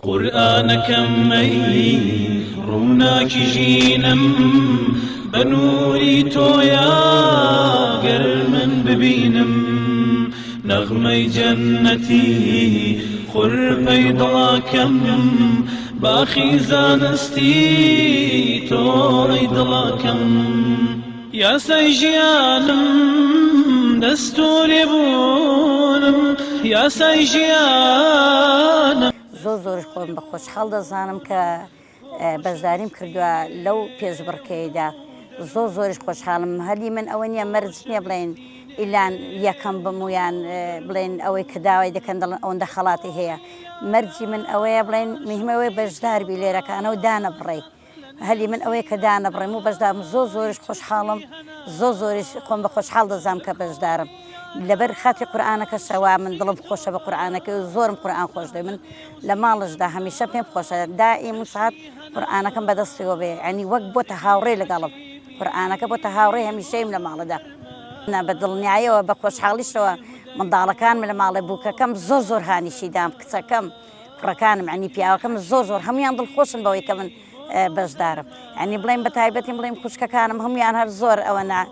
قورئانەکەم ئەی ڕووناکی ژینم بە نووری تۆیا گەر من ببینم نەغمەی جەننەتی خورپەی دڵەکەم باخی زانستی تۆ ئەی دڵەکەم یاسای ژیانم دەستووری بوونم یاسای ژیانم. زۆر زۆریش خۆم بە خۆشحاڵ دەزانم کە بەشداریم کردووە لەو پێشبڕکێیدا زۆر زۆریش خۆشحاڵم هەلی من ئەوە نییە مەرج نییە بڵێن ئیلان یەکەم بم و یان بڵێن ئەوەی کە داوای دەکەن دەڵێن ئەوەندە خەڵاتی هەیە مەرجی من ئەوەیە بڵێن مهمەوەی بەشداربی لێرەکانە و دانەبڕێ هەلی من ئەوەیە کە دانەبڕێم و بەشدارم زۆر زۆریش خۆشحاڵم زۆر زۆریش خۆم بە خۆشحاڵ دەزانم کە بەشدارم لەبەر خاتری قورئانەکەشە وا من دڵم خۆشە بە قورئانەکەی و زۆرم قورئان خۆش دەوێ من لە ماڵشدا هەمیشە پێم خۆشە دائیم و سات قورئانەکەم بەدەستەوە بێ یانی وەک بۆتە هاوڕێ لەگەڵم قورئانەکە بۆتە هاوڕێ هەمیشەیم لە ماڵەدا نا بە دڵنیایەوە بە خۆشحاڵیشەوە منداڵەکانم لە ماڵێ بووکەکەم زۆر زۆر هانیشی دام کچەکەم کوڕەکانم یانی پیاوەکەم زۆر زۆر هەمویان دڵخۆشن بەوەی کە من بەشدارم یانی بڵێم بە تایبەتی بڵێم خوشکەکانم هەمویان هەر زۆر ئەوەنا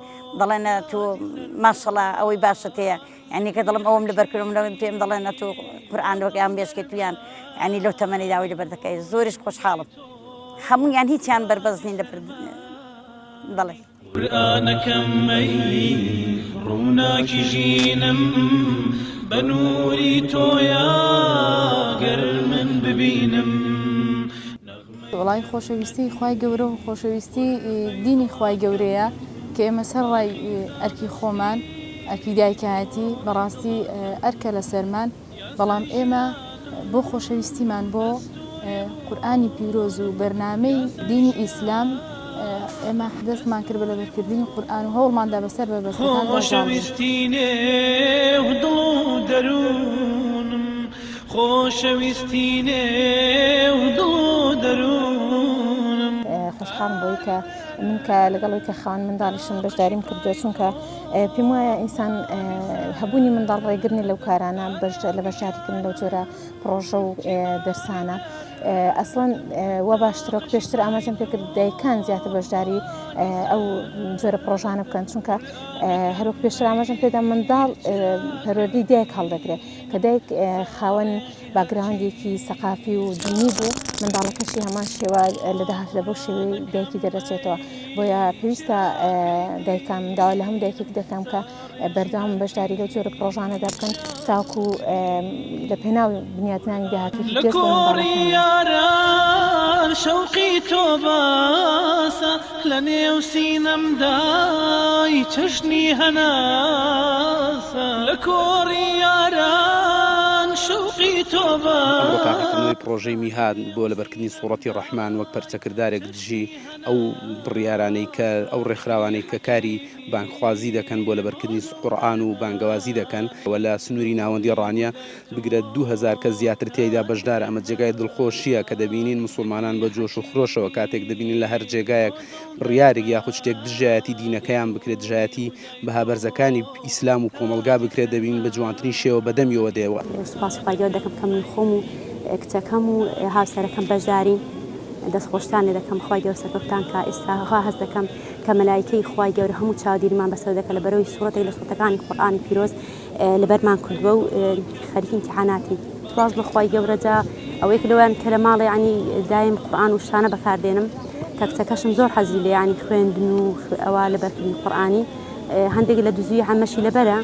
دەڵێنە تو ماشەڵا ئەوەی باشت هەیە یعنی کە دەڵم ئەوم لەبەر کردم لەوەی پێم دەڵێنە تو قورئان وەکیان بێشکەی تویان یعنی لەو تەمەنی داوای لەبەر دەکەی زۆریش خۆشحاڵم هەمویان هیچیان بەربەست نین لەبەر بەڵێ. قورئانەکەم ئەی ڕووناکی ژینم بە نووری تۆیا گەر من ببینم. وەڵای خۆشەویستی خوای گەورە و خۆشەویستی دینی خوای گەورەیە کە ئێمە سەر ڕای ئەرکی خۆمان ئەرکی دایکایەتی بەڕاستی ئەرکە لەسەرمان بەڵام ئێمە بۆ خۆشەویستیمان بۆ قورئانی پیرۆز و بەرنامەی دینی ئیسلام ئێمە دەستمان کرد بە لەبەرکردنی قورئان و هەوڵماندا بەسەر بەربەستەکاندا زاڵ بین. خۆشەویستی نێو دڵ و دەروونم خۆشەویستی نێو دڵ و دەروونم. خۆشحاڵم بەوەی کە من کە لەگەڵ ئەوەی کە خاوەن منداڵیشم بەشداریم کردووە چونکە پێم وایە ئینسان هەبوونی منداڵ ڕێگر نیە لەو کارانە لە بەشداریکردن لەو جۆرە پڕۆژە و دەرسانە ئەسڵەن وا باشترە وەک پێشتر ئاماژەم پێکرد دایکان زیاتر بەشداری ئەو جۆرە پڕۆژانە بکەن چونکە هەروەک پێشتر ئاماژەم پێدا منداڵ پەروەردەی دایک هەڵدەگرێت کە دایک خاوەن باکگراوندێکی سەقافی و دینی بوو منداڵەکەشی هەمان شێوە لە داهاتوودا بەو شێوەی دایکی دەرەچێتەوە بۆیە پێویستە دایکان من داوا لە هەموو دایکێک دەکەم کە بەردەوام بەشداری لەو جۆرە پڕۆژانەدا بکەن تاکو لە پێناو بنیاتنانی داهاتوویەکی لە گەش بۆ کۆڕی منداڵەکانیان. یاران شەوقی تۆ باسە لە نێو سینەمدای چەشنی هەناسە لە کۆڕی یاران شەوقی تۆ ئەمڕۆ باسە. تاقیکردنەوەی پڕۆژەی میهاد بۆ لەبەرکردنی سوڕەتی ڕەحمان وەک پەرچەکردارێک دژی ئەو بڕیارانەی کە ئەو ڕێکخراوانەی کە کاری بانگخوازی دەکەن بۆ لەبەرکردنی قورئان و بانگەوازی دەکەن و لە سنووری ناوەندی ڕانیە بگرە 2000 کەس زیاتر تیایدا بەشدارە، ئەمە جێگای دڵخۆشییە کە دەبینین موسوڵمانان بە جۆش و خرۆشەوە کاتێک دەبینین لە هەر جێگایەک بڕیارێک یاخود شتێک دژایەتی دینەکەیان بکرێت دژایەتی بەها بەرزەکانی ئیسلام و کۆمەڵگا بکرێت دەبینین بە جوانترین شێوە بەدەمیەوە دێ. سوپاسی خوای گەورە دەکەم کە من خۆم و کچەکەم و هاوسەرەکەم بەشدارین دەست خۆشتان لێ دەکەم خوای گەورە سەرکەوتان کا ئێستا وا هەست دەکەم کە مەلایکەی خوای گەورە هەموو چاودێریمان بەسەر دەکە لە بەرەوەی سوڕەتێک لە سوڕەتەکانی قورئانی پیرۆز لەبەرمان کردووە و خەریکی ئیمتیحاناتین سوپاس بۆ خوای گەورە جا ئەوەیەک لەوەیان کە لە ماڵێ ینی دایم قورئان و شتانە بەکاردێنم کە کچەکەشم زۆر حەزی لێ ینی خوێندن و ئەوە لەبەرکردنی قورئانی هەندێک لە دوزوی عەمەشی لەبەرە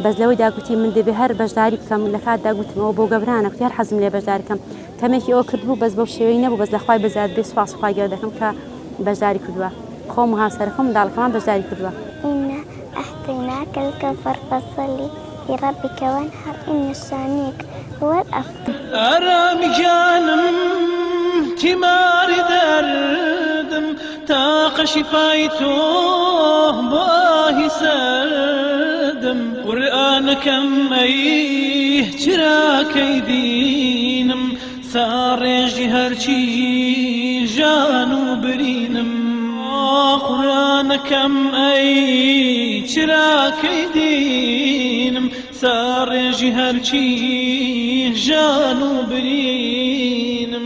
بەس لەوەی داگوتی من دەبێ هەر بەشداری بکەم لە کاتدا گوتمەوە بۆ گەورانە کوتی هەر حەزم لێ بەشداری کەم کەمێکی ئەوە کردبوو بەس بەو شێوەی نەبوو بەس لە خوای بەزیاد بێ سوپاس خوای گەورە دەکەم کە بەشداری کردووە خۆم و هاوسەرەکەم منداڵەکەمان بەشداری کردووە. إنا أعطيناك الكوثر فصل لربك وانحر إن شانئك هو الأبتر. ئارام گیانم تیماری دەردم تاقە شیفای تۆ بۆ ئاهی سەردم قورئانەکەم ئەی چراکەی دینم ساڕێژی هەرچی ژان و برینم قورئانەکەم ئەی چراکەی دینم ساڕێژی هەرچی ژان و برینم.